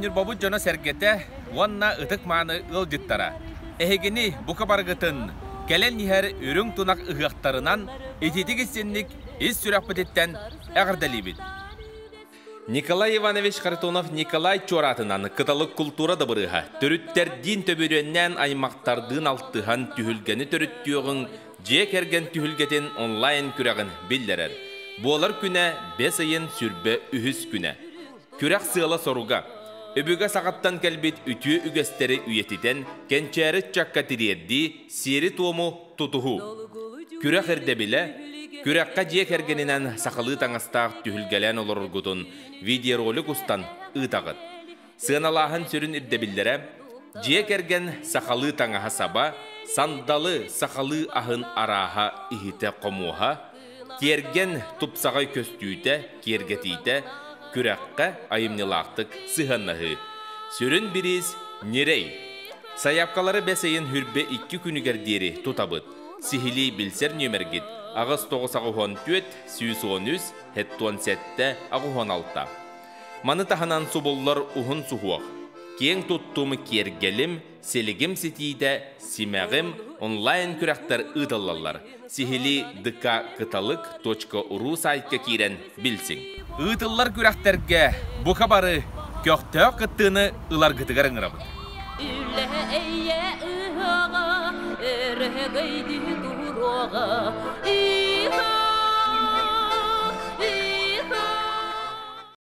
Ньурбабыт дьоно-сэргэтэ уонна ытык-мааны ыалдьыттара! Эһигини бука барыгытын кэлэн иһэр үрүҥ тунах ыһыахтарынан итиитик-истинник ис сүрэхпититтэн эҕэрдэлиибит! Николай Иванович Харитонов Николай Чуораатынан Кыталык култуура дабырыыһа төрүттэрдиин төбүрүөннээн аймахтардыын алтыһан түһүлгэни төрүттүөҕүҥ дьиэ кэргэн түһүлгэтин онлайн күрэҕин биллэрэр. Буолар күнэ бэс ыйын сүрбэ үһүс күнэ. Күрэх сыала-соруга өбүгэ саҕаттан кэлбит үтүө үгэстэри үйэтитэн, кэнчээри ыччакка тириэрдии, сиэри-туому тутуһуу. Күрэх ирдэбилэ күрэххэ дьиэ кэргэнинэн сахалыы таҥастаах түһүлгэлээн олороргутун видеоролик устан ыытаҕыт. Сыаналааһын сүрүн ирдэбиллэрэ дьиэ кэргэн сахалыы таҥаһа-саба, сандалы сахалыы аһын арааһа иһитэ-хомуоһа, тиэргэн тупсаҕай көстүүтэ, киэргэтиитэ, күрэххэ айымньылаахтык сыһыаннаһыы. Сүрүн бириис ньирэй. Сайаапкалары бэс ыйын хүрбэ икки күнүгэр диэри тутабыт. Сиһилии билсэр нүөмэргит 8 9 84 113 77 86. Маны таһынан субуллар уһун суһуох, киэҥ туттум киэргэлим, силигим ситиитэ, симэҕим онлайн күрэхтэр ыытыллаллар. Сиһилии dkkыталык.ru сайтка киирэн билсиҥ. Ыытыллар күрэхтэргэ бука бары көхтөөх кыттыыны ыларгытыгар ыҥырабыт. Үлэ эйэ ыһыаҕа, өрөгөйдүү туруоҕа.